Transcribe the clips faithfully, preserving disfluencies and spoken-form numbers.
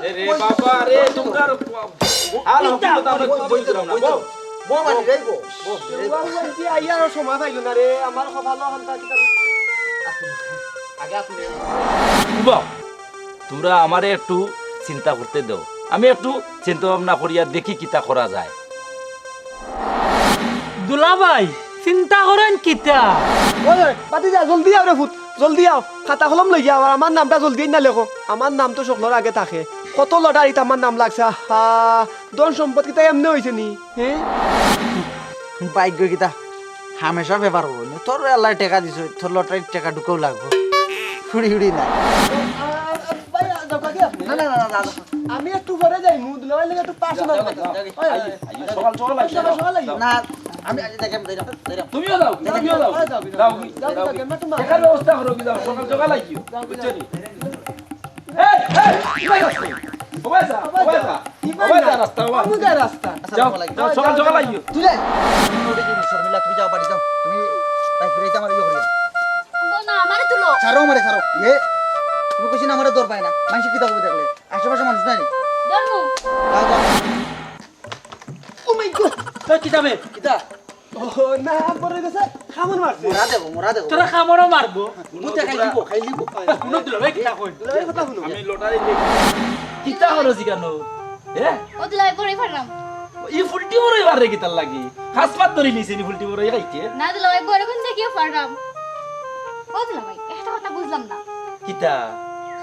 এরে বাবা রে, তোমরা আর, আর হকিকত আমরা বুঝলাম না। বউ, বউ মানে রে, বউ, বউ। আইয়ার সময় পাইল না রে, আমার কপালও হালকা কিতা। আগে আপনি। বউ, তোমরা আমারে একটু চিন্তা করতে দাও, আমি একটু চিন্তা ভাবনা করিয়া দেখি কিতা করা যায়। দুলাভাই, চিন্তা করইন কিতা? ওই, ওই, ভাতিজা, জলদি আও রে ফুত, জলদি আও। খাতা কলম লইয়া আও, আর আমার নামটা জলদি আইনা লেখো। আমার নাম তো সকলর আগে থাকে। কত লটারিত আমার নাম লাগছে, আহা, ধন সম্পদ কিতা এমনে অইছে নি? হে? ভাগ্য কিতা? হামেশা বেপার করো নি। তোর আল্লায় টেকা দিছে, তোর লটারির টেকা ঢুকাও লাগবো। হুড়ি হুড়ি না। আ, আ, ভাই, আ, যাও, কাকে আপনি? না, না, না, না, না। আমি একটু পরে যাইমু, দুলাভাইর লগে একটু personal কথা। ওই, ওই, ওই। সকাল সকাল আইও। সকাল সকাল আইও। না, আমি আজ দেখে যাইরাম, যাইরাম। তুমিও যাও, তুমিও যাও। যাও, যাও, যাও। যাও, যাও, যাও। দেখার ব্যবস্থা করো, কি যাও, সকাল সকাল আইও। যাও, বুঝছো নি? এই, এই, কোথায় যাচ্ছ? কোথায় যা? কোথায় যা? কোথায় যা? রাস্তা, কোথায়? কোথায় রাস্তা? যাও, যাও, সকাল সকাল আইও। তুই যাই। শর্মিলা, তুমি যাও, বাড়ি যাও। তুমি তাই ফিরে যাও, আমার ইয়ে করিও। না, আমারে তুলো। ছাড়ো, আমারে ছাড়ো। এ, তুমি কইছি না, আমারে ধরবায় না। মানুষ কিতা কইবো দেখলে? আশেপাশে মানুষ নাই। ধরমু। যাও, যাও। Oh my God! এই কিতা বে? কিতা? ও, না, পড়ে গেছে, কামড় মারছে। মরা দেবো, মরা দেবো। তোরা কামড়ও মারবো। মুতে খাই দিব, খাই দিব। কোনো দুলাভাই কিতা কই? দুলাভাই কথা শুনো। আমি লটারি দেখি। কিতা করো জিগানো? হে? ও দুলাভাই, বড়ই পারলাম। ই ফুলটি বড়ই পারে কিতার লাগি? হাসপাত ধরি নিছে নি ফুলটি বড়ই খাইতে? না দুলাভাই, বড় কোন দেখিও পারলাম। ও দুলাভাই, একটা কথা বুঝলাম না। কিতা?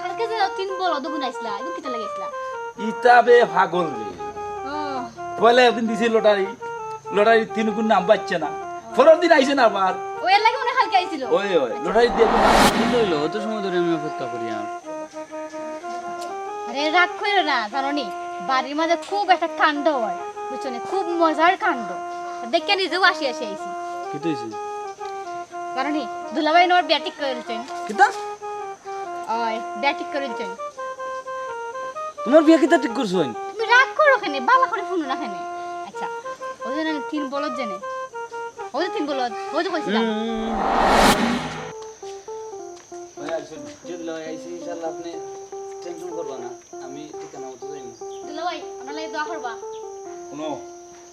কালকে যে তিন বলদ গুনাইছিলা, এগুন কিতা লাগাইছিলা? ইতা বে পাগল রে। ও। পয়লা একদিন দিছে লটারি, লটারি তিন গুণ নাম পাচ্ছে না। পরের দিন আইছে না আবার। ও এর লাগি মনে হয় কালকে আইছিল। ওই, ওই, লটারি দিয়ে দিন। কি হইলো? অত সময় ধরে আমি অপেক্ষা করি আর। আরে রাগ কইরো না, জানো নি? বাড়ির মাঝে খুব একটা কাণ্ড হয়, বুঝছো নি? খুব মজার কাণ্ড। দেখে নিজেও আসি আসি আইছি। কিতা অইছে? জানো নি? দুলাভাই নর বিয়া ঠিক করে দিচ্ছেন। কিতা? ওই, বিয়া ঠিক করে দিচ্ছেন। তোমার বিয়া কিতা ঠিক করছো? তুমি রাগ করো কেনে? বালা করে হুনো না কেনে? আচ্ছা, ওই যে না, তিন বলদ জেনে। ওই যে তিন বলদ, ওই যে কইছিলাম। হুম। ভাই, আসুন। যে দুলাভাই আইছে, ইনশাআল্লাহ আপনি tension করবা না। আমি ঠিকানা মতো যাইমু। দুলাভাই, আমরা লাগি দোয়া করবা। হুনো,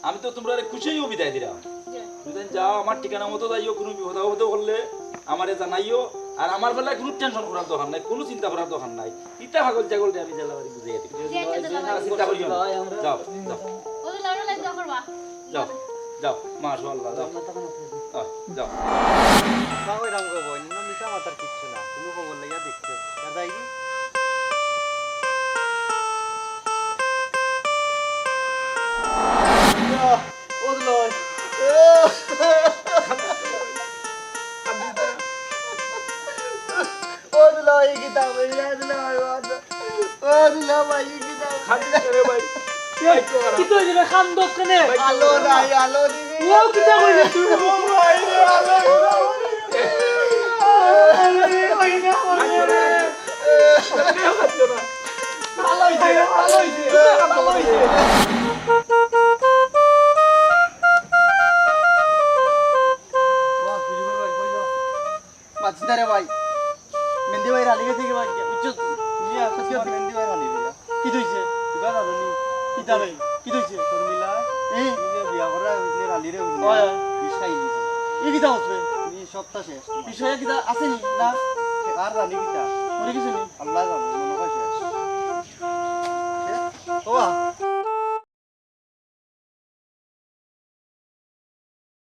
আমি তো তোমরারে খুশিও বিদায় দিলাম। জি। তুমি যেন যাও, আমার ঠিকানা মতো যাইও, কোনো বিপদ আপদ করলে আমারে জানাইও। আর আমার বেলায় কোনো tension করার দরকার নাই, কোনো চিন্তা করার দরকার নাই। ইতা পাগল ছাগলরে আমি জালাবাড়ি বুঝাইয়া দিমু। জি, আচ্ছা, দুলাভাই। চিন্তা করিও না। যাও, যাও। ও দুলাভাই, আমরা লাগি দোয়া করবা। যাও, যাও, মাশাআল্লাহ, যাও। যাও, যাও। বাবা, এরকম করবো, অন্য মিশা মাথার কিচ্ছু না, কোনো খবর লইয়া দেখতে। আর যাই কি? ও দুলাভাই। ও দুলাভাই, কিতা কইরা, দুলাভাই, ও দুলাভাই, কিতা কইরা। খালি করে ভাই। এই, কিতা অইছে রে, কান্দো কেনে? আলো নাই, আলো দিবি। ও কিতা কইলে তুই? ও ভাই রে, আলো দিবি। আরে, ওই না, ওই না। ভালো অইছে, ভালো অইছে, ভালো অইছে। বাঁচি না রে ভাই। মেহেন্দি ভাই রানি গেছে কি ভাই? বুঝছো? তুমি আসো কি মেহেন্দি ভাই রানি ভাই? কি হইছে? কিবা জানো নি? কিতা ভাই? কি হইছে? শর্মিলা? এই? তুমি যে বিয়া করা ওই, ওই। বিষ খাই দিছে। ই কিতা অইছে? ই সপ্তাহ শেষ। বিষয়ে কিতা আছে নি? না। আর জানি কিতা? মরি গেছে নি? আল্লাহ জানে, মনে হয় শেষ। শেষ? ওবা।